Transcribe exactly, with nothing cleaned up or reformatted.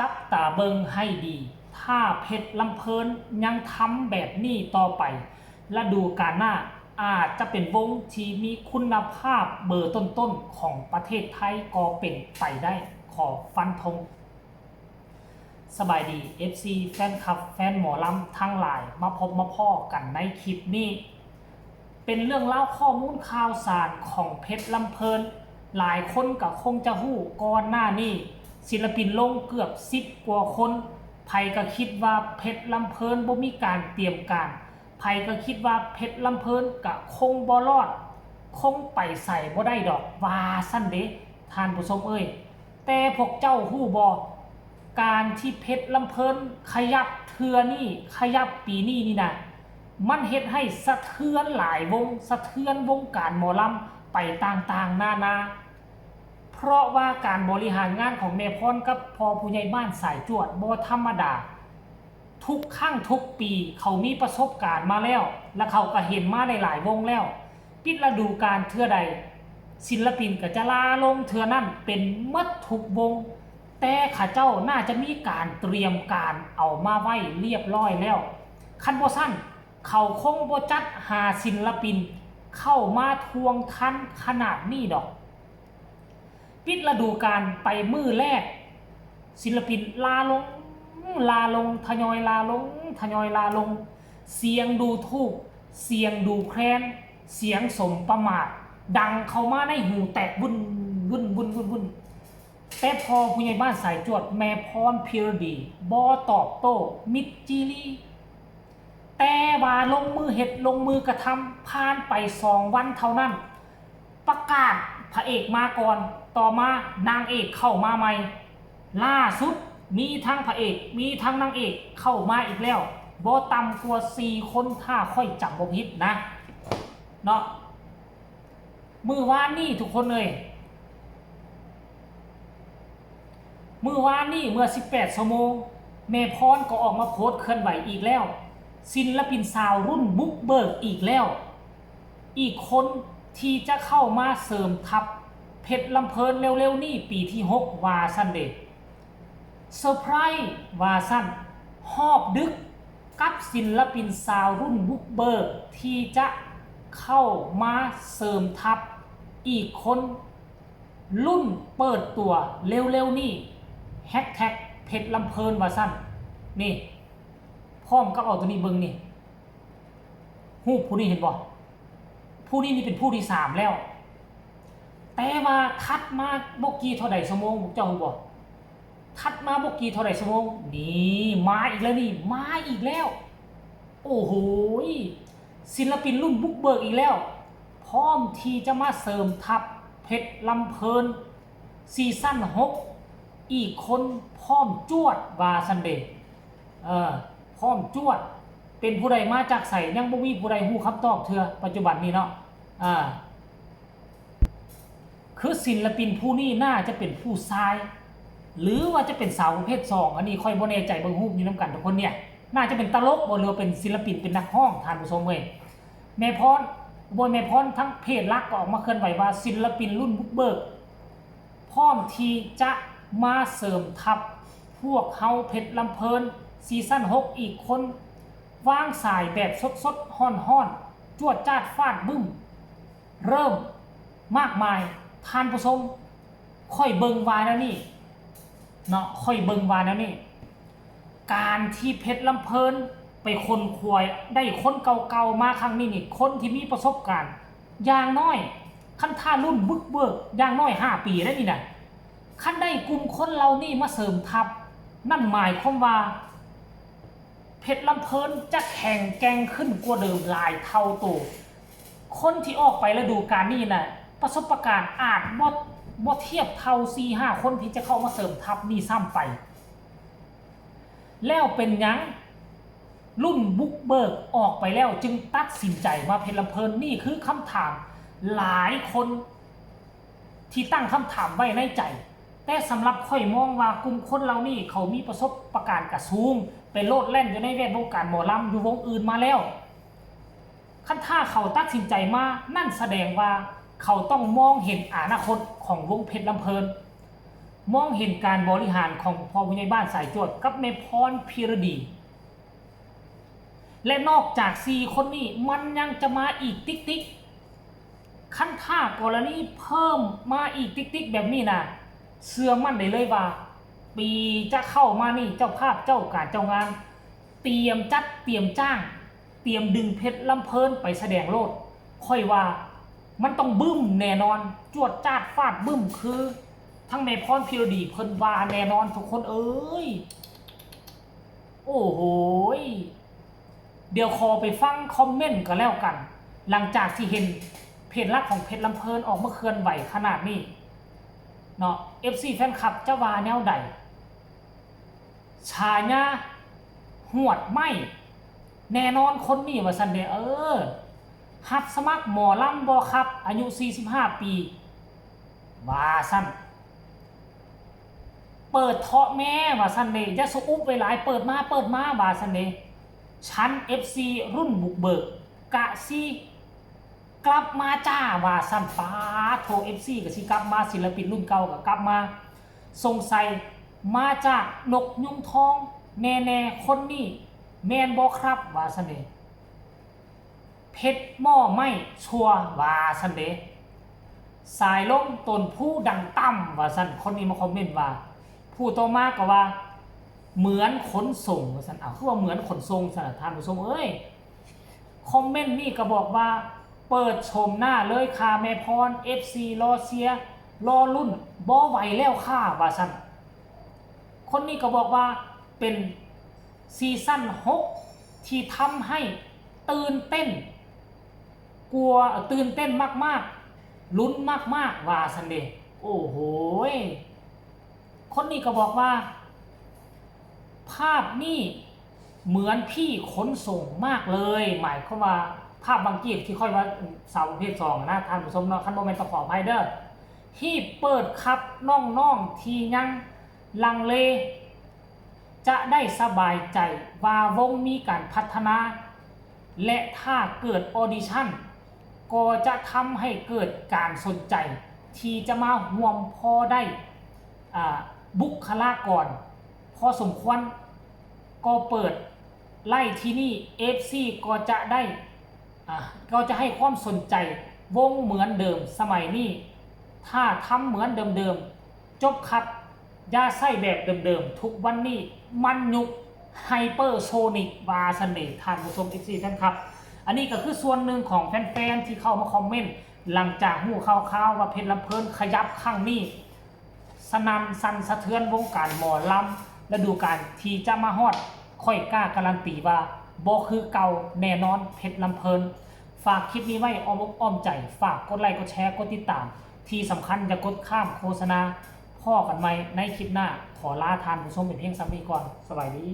จับตาเบิ่งให้ดี ถ้าเพชรลำเพลินยังทำแบบนี้ต่อไป ฤดูกาลหน้าอาจจะเป็นวงที่มีคุณภาพเบอร์ต้นๆของประเทศไทยก็เป็นไปได้ ขอฟันธง สบายดี เอฟซี แฟนคลับ แฟนหมอลำทั้งหลาย มาพบมาพ้อกันในคลิปนี้ เป็นเรื่องราวข้อมูลข่าวสารของเพชรลำเพลิน หลายคนก็คงจะฮู้ ก่อนหน้านี้ศิลปินลงเกือบสิบกว่าคน ไผก็คิดว่าเพชรลำเพลินบ่มีการเตรียมการ ไผก็คิดว่าเพชรลำเพลินก็คงบ่รอด คงไปไสบ่ได้ดอก ว่าซั่นเด้ ท่านผู้ชมเอ้ย แต่พวกเจ้าฮู้บ่ การที่เพชรลำเพลินขยับเทื่อนี้ ขยับปีนี้นี่นะ มันเฮ็ดให้สะเทือนหลายวง สะเทือนวงการหมอลำไปต่างๆนานา เพราะว่าการบริหารงานของแม่พรกับพ่อผู้ใหญ่บ้านสายจวดบ่ธรรมดา ทุกครั้งทุกปีเขามีประสบการณ์มาแล้ว และเขาก็เห็นมาในหลายวงแล้ว ปิดฤดูกาลเทื่อใด ศิลปินก็จะลาลงเทื่อนั้นเป็นหมดทุกวง แต่เขาเจ้าน่าจะมีการเตรียมการเอามาไว้เรียบร้อยแล้ว คันบ่ซั้นเขาคงบ่จัดหาศิลปินเข้ามาทวงทันขนาดนี้ดอก ปิดฤดูกาลไปมื้อแรก ศิลปินลาลง ลาลง ทยอยลาลง ทยอยลาลง เสียงดูถูก เสียงดูแคลน เสียงสมประมาท ดังเข้ามาในหูแตกวุ่นวุ่นวุ่นวุ่นวุ่น แต่พ่อผู้ใหญ่บ้านสายจวดแม่พรพีรดีบ่ตอบโต้ มิดจีรี แต่ว่าลงมือเฮ็ด ลงมือกระทำ ผ่านไปสองวันเท่านั้น ประกาศพระเอกมาก่อน ต่อมานางเอกเข้ามาใหม่ ล่าสุดมีทั้งพระเอก มีทั้งนางเอกเข้ามาอีกแล้ว บ่ต่ำกว่าสี่คน ถ้าข้อยจำบ่ผิดนะ เนาะ มื้อวานนี้ทุกคนเอ้ย มื้อวานนี้ เมื่อสิบแปดชั่วโมง แม่พรก็ออกมาโพสต์เคลื่อนไหวอีกแล้ว ศิลปินสาวรุ่นบุกเบิกอีกแล้ว อีกคนที่จะเข้ามาเสริมทัพเพชรลำเพลินเร็วๆนี้ ปีที่หก ว่าซั่นเด้ เซอร์ไพรส์ว่าซั่น ฮอบดึกกับศิลปินสาวรุ่นบุกเบิกที่จะเข้ามาเสริมทัพอีกคน รุ่นเปิดตัวเร็วๆนี้ แฮชแท็กเพชรลำเพลินว่าซั่น นี่ พร้อมกับเอาตัวนี้เบิ่งนี่ รูปผู้นี้เห็นบ่ ผู้นี้นี่เป็นผู้ที่สามแล้ว แต่ว่าถัดมาบ่กี่เท่าใดชั่วโมง พวกเจ้าฮู้บ่ ถัดมาบ่กี่เท่าใดชั่วโมง นี่มาอีกแล้วนี่ มาอีกแล้ว โอ้โหย ศิลปินรุ่นบุกเบิกอีกแล้ว พร้อมที่จะมาเสริมทัพเพชรลำเพลิน ซีซั่นหก อีกคน พร้อมจวดว่าซั่นเด้ เออ พร้อมจวด เป็นผู้ใดมาจากไส ยังบ่มีผู้ใดฮู้คำตอบเทื่อ ปัจจุบันนี้เนาะ อ่า คือศิลปินผู้นี้น่าจะเป็นผู้ชาย หรือว่าจะเป็นสาวประเภทสอง อันนี้ข้อยบ่แน่ใจ เบิ่งรูปอยู่นำกันทุกคนเนี่ย น่าจะเป็นตลกบ่ หรือว่าเป็นศิลปิน เป็นนักร้อง ท่านผู้ชมเอ้ย แม่พร บ่แม่นแม่พร ทั้งเพจหลักก็ออกมาเคลื่อนไหวว่าศิลปินรุ่นบุกเบิก พร้อมที่จะมาเสริมทัพพวกเฮาเพชรลำเพลิน ซีซั่นหก อีกคน วางสายแบบสดๆ ฮ้อนๆ จวดจ้าดฟาดบึ้ม เริ่มมากมาย ท่านผู้ชม ข้อยเบิ่งว่าแนวนี้เนาะ ข้อยเบิ่งว่าแนวนี้ การที่เพชรลำเพลินไปค้นคว้าได้คนเก่าๆมาครั้งนี้นี่ คนที่มีประสบการณ์ อย่างน้อย คันถ้ารุ่นบุกเบิก อย่างน้อยห้าปีได้นี่นะ คันได้กลุ่มคนเหล่านี้มาเสริมทัพ นั่นหมายความว่า เพชรลำเพลินจะแข็งแกร่งขึ้นกว่าเดิมหลายเท่าโต คนที่ออกไปฤดูกาลนี้น่ะ ประสบการณ์อาจบ่ บ่เทียบเท่าสี่ห้าคนที่จะเข้ามาเสริมทัพนี่ซ้ำไป แล้วเป็นหยังรุ่นบุกเบิกออกไปแล้วจึงตัดสินใจมาเพชรลำเพลิน นี่คือคำถามหลายคนที่ตั้งคำถามไว้ในใจ แต่สำหรับข้อยมองว่ากลุ่มคนเหล่านี้เขามีประสบการณ์กะสูง ไปโลดแล่นอยู่ในแวดวงการหมอลำอยู่วงอื่นมาแล้ว คันถ้าเขาตัดสินใจมา นั่นแสดงว่าเขาต้องมองเห็นอนาคตของวงเพชรลำเพลิน มองเห็นการบริหารของพ่อผู้ใหญ่บ้านสายจวดกับแม่พรพีรดี และนอกจากสี่คนนี้มันยังจะมาอีกติ๊กติ๊กคันถ้ากรณีเพิ่มมาอีกติ๊กติ๊กแบบนี้นะ เชื่อมั่นได้เลยว่า ปีจะเข้ามานี่เจ้าภาพเจ้าการเจ้างาน เตรียมจัดเตรียมจ้าง เตรียมดึงเพชรลำเพลินไปแสดงโลด ค่อยว่ามันต้องบึ้มแน่นอน จวดจาดฟาดบึ้มคือ ทั้งแม่พรพีรดีเพิ่นว่าแน่นอนทุกคนเอ้ย โอ้โหย เดี๋ยวขอไปฟังคอมเมนต์ก็แล้วกัน หลังจากที่เห็นเพจหลักของเพชรลำเพลินออกมาเคลื่อนไหวขนาดนี้เนาะ เอฟซี แฟนคลับจะว่าแนวใด ฉายาหวดไหม้ แน่นอนคนนี้ว่าซั่นเด้ เออ หัดสมัครหมอลำบ่ครับ อายุ สี่สิบห้า ปี ว่าซั่น เปิดเถาะแม่ว่าซั่นเด้ อย่าสะอุบไว้หลาย เปิดมา เปิดมาว่าซั่นเด้ ฉัน เอฟซี รุ่นบุกเบิก กะสิกลับมาจ้าว่าซั่น ป๊าดโธ่ เอฟซี กะสิกลับมา ศิลปินรุ่นเก่ากะกลับมา สงสัยมาจากนกยุงทองแน่ๆ คนนี้แม่นบ่ครับว่าซั่นเด้ เพชรหม้อไหม้ชัวร์ว่าซั่นเด้ สายลมต้นภูดังต่ำว่าซั่น คนนี้มาคอมเมนต์ว่า ผู้ต่อมาก็ว่า เหมือนขนส่งว่าซั่น อ้าว คือว่าเหมือนขนส่งซั่นล่ะ ท่านผู้ชมเอ้ย คอมเมนต์นี่ก็บอกว่า เปิดโฉมหน้าเลยค่ะแม่พร เอฟซี รอเชียร์ รอลุ้น บ่ไหวแล้วค่ะว่าซั่น คนนี้ก็บอกว่าเป็นซีซั่น หก ที่ทำให้ตื่นเต้น กลัว เอ่อ ตื่นเต้นมากๆ ลุ้นมากๆ ว่าซั่นเด้ โอ้โหย คนนี้ก็บอกว่า ภาพนี่เหมือนพี่ขนส่งมากเลย หมายความว่าภาพบางกีที่ค่อยว่าสาวประเภทสองนะ ท่านผู้ชมเนาะ คันบ่แม่นต้องขออภัยเด้อ ฮีบเปิดครับน้องๆ ที่ยังลังเล จะได้สบายใจว่าวงมีการพัฒนา และถ้าเกิดออดิชั่น ก็จะทำให้เกิดการสนใจ ที่จะมาร่วมพอได้ อ่า บุคลากร พอสมควร ก็เปิดไล่ที่นี่ เอฟซี ก็จะได้ อ่า ก็จะให้ความสนใจวงเหมือนเดิมสมัยนี้ ถ้าทำเหมือนเดิมๆ จบครับ อย่าใช้แบบเดิมๆ ทุกวันนี้มันยุคไฮเปอร์โซนิกว่าซั่นเด้ ท่านผู้ชม เอฟซี แฟนคลับ อันนี้ก็คือส่วนหนึ่งของแฟนๆ ที่เข้ามาคอมเมนต์ หลังจากฮู้ข่าวๆ ว่าเพชรลำเพลินขยับครั้งนี้ สนั่นสั่นสะเทือนวงการหมอลำฤดูกาลที่จะมาฮอด ข้อยกล้าการันตีว่าบ่คือเก่าแน่นอนเพชรลำเพลิน ฝากคลิปนี้ไว้อ้อมอกอ้อมใจ ฝากกดไลค์ กดแชร์ กดติดตาม ที่สำคัญอย่ากดข้ามโฆษณา พ้อกันใหม่ในคลิปหน้า ขอลาท่านผู้ชมเป็นเพียงส่ำนี้ก่อน สบายดี